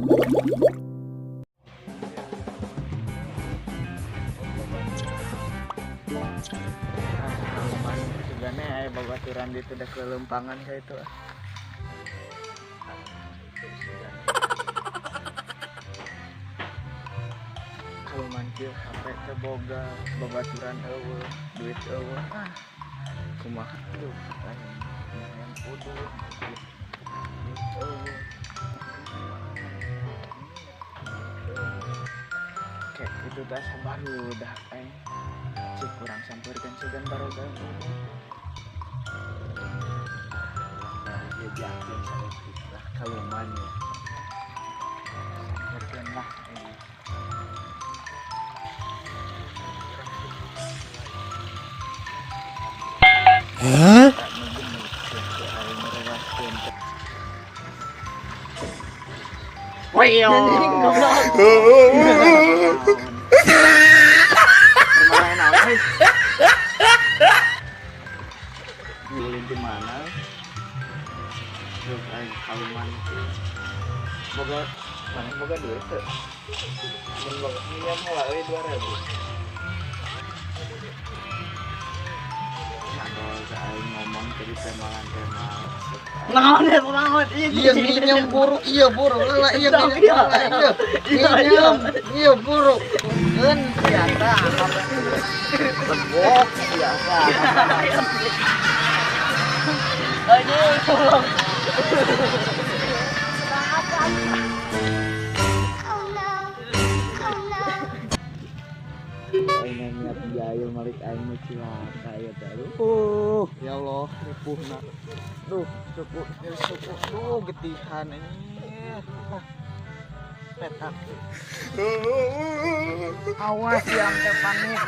Ah, sugane aya babaturan di teu kelempangan ka itu ah. Kalau mancil HP teh boga, babaturan eueuh, duit eueuh. Ah, kumaha tuh? Lain udut. Duit eueuh. Kayak itu teh sabarudak aing. Cik kurang sampeurkeun sugan baroga eueuh. Dia jajan saeutik lah kaluman ya. Sampeurkeun lah aing. Hah? Wih, Ulin di mana? Duh, aing kaluman teh. Boga mana boga duit teu? Mun boga minjam heula euy 2000. Aduh, aing ngomong tadi temalan-temal. Naon ya, naon? Iya minjem buru, iya buru, lah iya minjem, lah iya minjem, iya buru. Keun biasa Tebok biasa. Aduh, tolong. Oh no. Oh no. Aing niat jahil malik aing mah cilaka ya teh. Aduh, ya Allah, ripuhna. Duh, suku, suku, duh getihan ini. Petak. Awas yang teh panik.